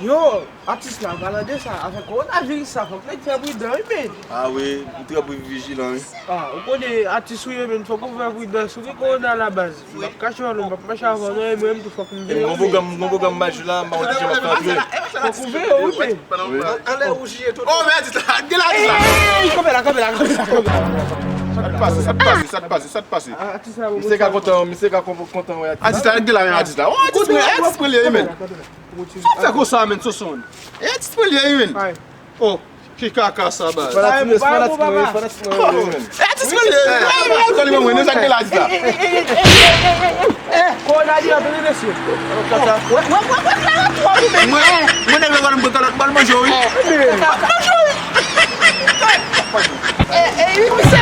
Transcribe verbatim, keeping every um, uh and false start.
Yo, atis la, palan de sa, afè kowonaviris sa, fòk nèg fè pridan, wi, men. Ah wi, nou trè pou vijilan, wi. Ah, ou konnen atis ou ye, men fòk ou fè pridan, si ou gen kowona la baz. M ap kache w non, m ap mache avè w non, e mwen menm tou fòk m veye w, men. Gon pwogram, gon pwogram match la, m pa konn kijan m ap fè antre. Fòk ou veye w, wi, men. Wi. Anlè wouj ye tout. Oh, men atis la, gen la atis la. Ey, kanpe la, kanpe la, kanpe la, kanpe la. Sa k pase, sa k pase, sa k pase, sa k pase? Ah, atis la, misye ka kontan, misye ka kontan wè atis la. Atis la, gen la men atis la. Oh, atis mwen, atis mwen li ye, men. Sa w fè konsa, men, Sonson? E atis mwen li ye, men. Oh, ki kaka sa, baz. Fanatik mwen, fanatik mwen, fanatik mwen, men. E atis mwen li ye. Alkòl li ban mwen, men sa k gen la atis la. Kowona li antre, mesye. Mwen, mwen, mwen, mwen, mwen, mwen, mwen, mwen, mwen, mwen, mwen, mwen, manje, wi. Manje, wi. E, e, misye,